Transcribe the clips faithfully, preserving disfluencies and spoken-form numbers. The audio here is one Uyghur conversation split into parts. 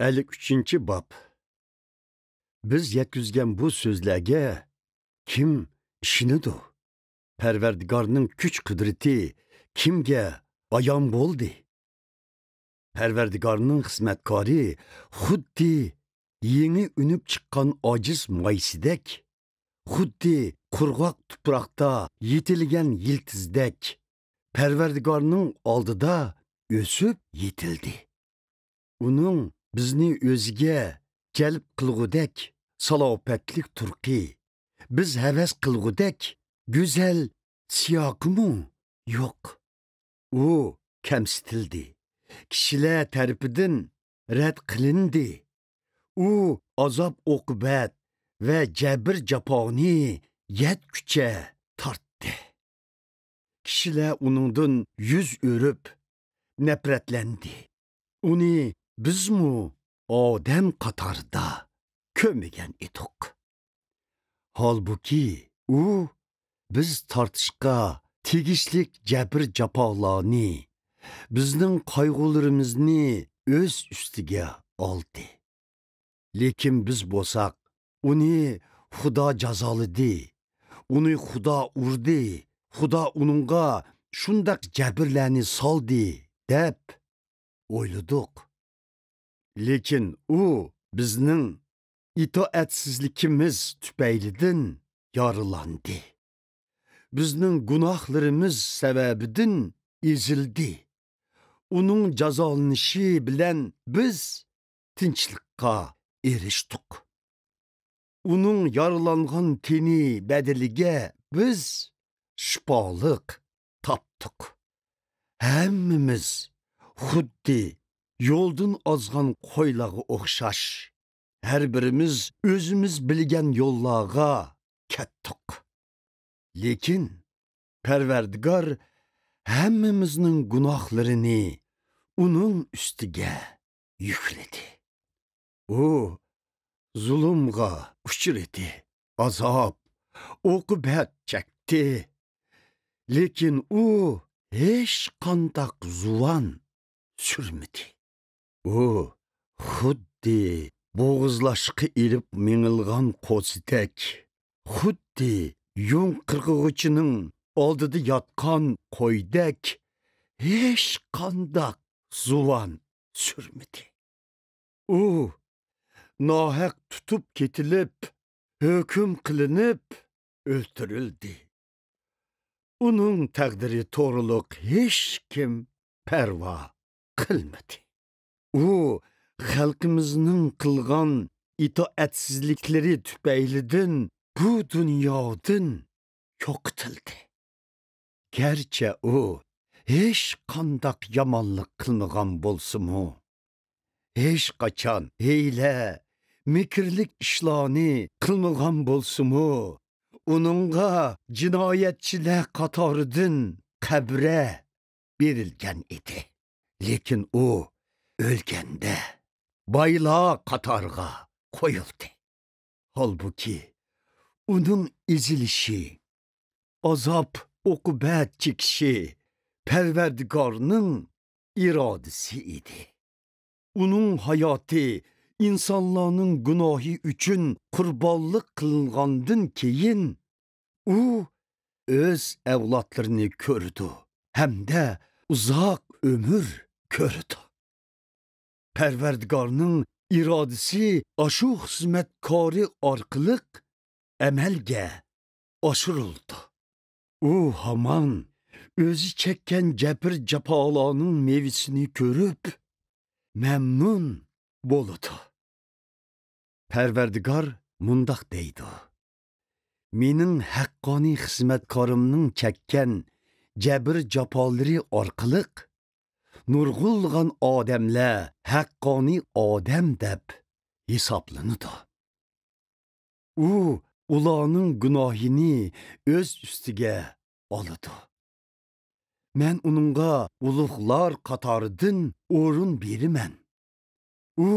ئەللىك ئۈچىنچى باب. بىز يەتكۈزگەن بۇ سۆزلەرگە كىم ئىشىنىدۇ؟ پەرۋەردىگارنىڭ كۈچ-قۇدرىتى كىمگە ئايان بولدى؟ پەرۋەردىگارنىڭ خىزمەتكارى خۇددى يېڭى ئۈنۈپ چىققان ئاجىز مايسىدەك، خۇددى قۇرغاق تۇپراقتا يېتىلگەن يىلتىزدەك، پەرۋەردىگارنىڭ ئالدىدا ئۆسۈپ يېتىلدى. ئۇنىڭ بىزنى ئۆزىگە جەلپ قىلغۇدەك سالاپەتلىك تۇرقى، بىز ھەۋەس قىلغۇدەك گۈزەل سىياقىمۇ يوق. ئۇ كەمسىتىلدى، كىشىلەر تەرىپىدىن رەت قىلىندى. ئۇ ئازاب-ئوقۇبەت ۋە جەبىر-جاپانى يەتكۈچە تارتتى. كىشىلەر ئۇنىڭدىن يۈز ئۆرۈپ، نەپرەتلەندى. ئۇنى بىزمۇ ئادەم قاتارىدا كۆرمىگەن ئىدۇق. ھالبۇكى، ئۇ بىز تارتىشقا تېگىشلىك جەبىر-جاپالارنى، بىزنىڭ قايغۇلىرىمىزنى ئۆز ئۈستىگە ئالدى. لېكىن بىز بولساق، ئۇنى خۇدا جازالىدى، ئۇنى خۇدا ئۇردى، خۇدا ئۇنىڭغا شۇنداق جەبىرلەرنى سالدى، دەپ ئويلىدۇق. لېكىن ئۇ بىزنىڭ ئىتائەتسىزلىكىمىز تۈپەيلىدىن يارىلاندى. بىزنىڭ گۇناھلىرىمىز سەۋەبىدىن ئېزىلدى. ئۇنىڭ جازالىنىشى بىلەن بىز تىنچلىققا ئېرىشتۇق. ئۇنىڭ يارىلانغان تېنى بەدىلىگە بىز شىپالىق تاپتۇق. ھەممىمىز خۇددى يولدىن ئازغان قويلارغا ئوخشاش، ھەر بىرىمىز ئۆزىمىز بىلگەن يوللارغا كەتتۇق. لېكىن پەرۋەردىگار ھەممىمىزنىڭ گۇناھلىرىنى ئۇنىڭ ئۈستىگە يۈكلىدى. ئۇ زۇلۇمغا ئۇچرىدى، ئازاب، ئوقۇبەت چەكتى. لېكىن ئۇ ھېچقانداق زۇۋان سۈرمىدى. ئۇ خۇددى بوغۇزلاشقا ئېلىپ مېڭىلغان قوزىدەك، خۇددى يۇڭ قىرغۇغۇچىنىڭ ئالدىدا ياتقان قويدەك ھېچقانداق زۇۋان سۈرمىدى. ئۇ ناھەق تۇتۇپ كېتىلىپ، ھۆكۈم قىلىنىپ ئۆلتۈرۈلدى. ئۇنىڭ تەقدىرى توغرۇلۇق ھېچكىم پەرۋا قىلمىدى. ئۇ خەلقىمىزنىڭ قىلغان ئىتائەتسىزلىكلىرى تۈپەيلىدىن بۇ دۇنيادىن يوقىتىلدى. گەرچە ئۇ ھېچقانداق يامانلىق قىلمىغان بولسىمۇ، ھېچقاچان ھىيلە، مىكىرلىك ئىشلارنى قىلمىغان بولسىمۇ، ئۇنىڭغا جىنايەتچىلەر قاتارىدىن قەبرە بېرىلگەن ئىدى. لېكىن ئۇ ئۆلگەندە بايلار قاتارىغا قويۇلدى. ھالبۇكى، ئۇنىڭ ئېزىلىشى، ئازاب-ئوقۇبەت چېكىشى پەرۋەردىگارنىڭ ئىرادىسى ئىدى. ئۇنىڭ ھاياتى ئىنسانلارنىڭ گۇناھى ئۈچۈن قۇربانلىق قىلىنغاندىن كېيىن، ئۇ ئۆز ئەۋلادلىرىنى كۆرىدۇ ھەمدە ئۇزاق ئۆمۈر كۆرىدۇ. پەرۋەردىگارنىڭ ئىرادىسى ئاشۇ خىزمەتكارى ئارقىلىق ئەمەلگە ئاشۇرۇلىدۇ. ئۇ ھامان ئۆزى چەككەن جەبىر-جاپالارنىڭ مېۋىسىنى كۆرۈپ، مەمنۇن بولىدۇ. پەرۋەردىگار مۇنداق دەيدۇ: مېنىڭ ھەققانىي خىزمەتكارىمنىڭ چەككەن جەبىر-جاپالىرى ئارقىلىق نۇرغۇنلىغان ئادەملەر ھەققانىي ئادەم دەپ ھېسابلىنىدۇ. ئۇ ئۇلارنىڭ گۇناھىنى ئۆز ئۈستىگە ئالىدۇ. مەن ئۇنىڭغا ئۇلۇغلار قاتارىدىن ئورۇن بېرىمەن. ئۇ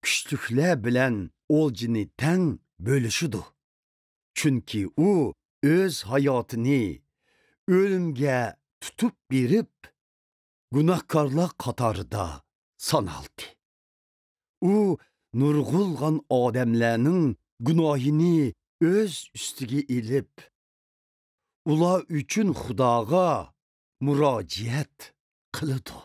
كۈچلۈكلەر بىلەن ئولجىنى تەڭ بۆلۈشىدۇ. چۈنكى ئۇ ئۆز ھاياتىنى ئۆلۈمگە تۇتۇپ بېرىپ، گۇناھكارلار قاتارىدا سانالدى. ئۇ نۇرغۇنلىغان ئادەملەرنىڭ گۇناھىنى ئۆز ئۈستىگە ئېلىپ، ئۇلار ئۈچۈن خۇداغا مۇراجىئەت قىلىدۇ.